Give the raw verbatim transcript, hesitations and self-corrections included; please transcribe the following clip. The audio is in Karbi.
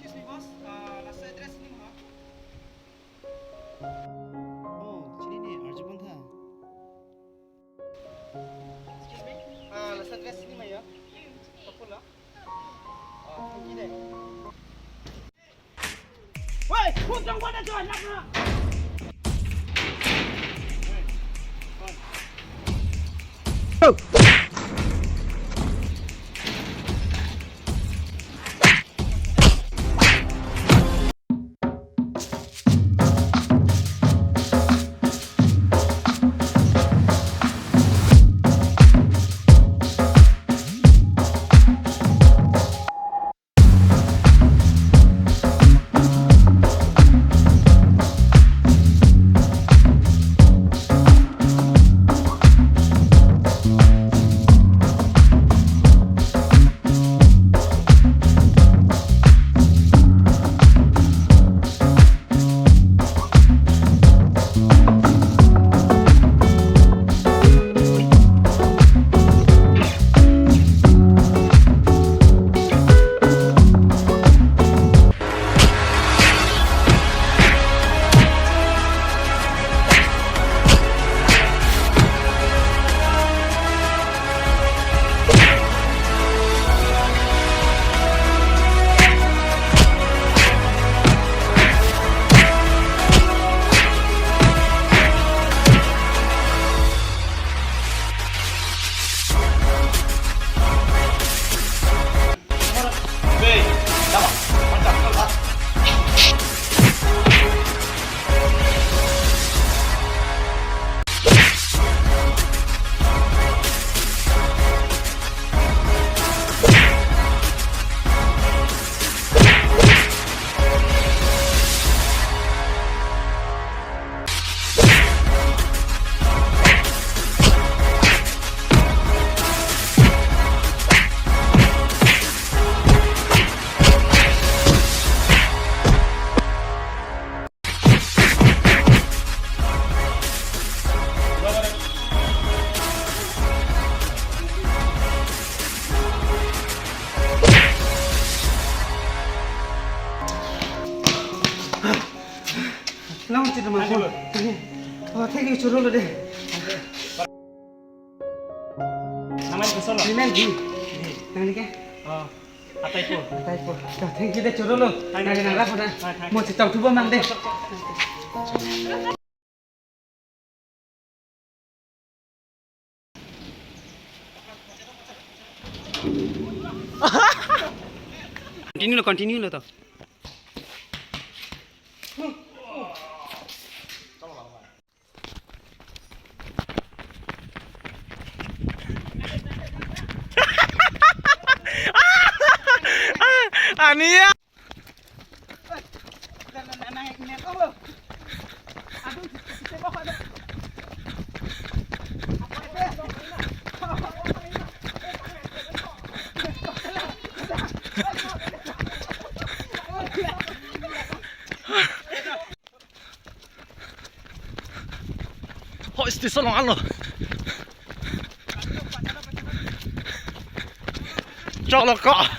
Excuse me, boss. Uh, laso address chini ma? Oh, chinine, arjupon tha. Excuse me? Ah, laso address chini ma ya? Kapula? Ah, thank you deh. Woi, kung jong wana jo, anak na. Lang chit ma. Thank you. Oh, thank you, choro lo de. Namai kosonlo? Ni men di. Di. Nangli ke? Oh, Ataipo. Ataipo. Thank you de, choro lo. Thank you. Nangli nang rap na. Thank you. Mo chitang thubo mang de. Continue lo, continue lo to. Ani ya. Ho, station along anlo. Choklo ko.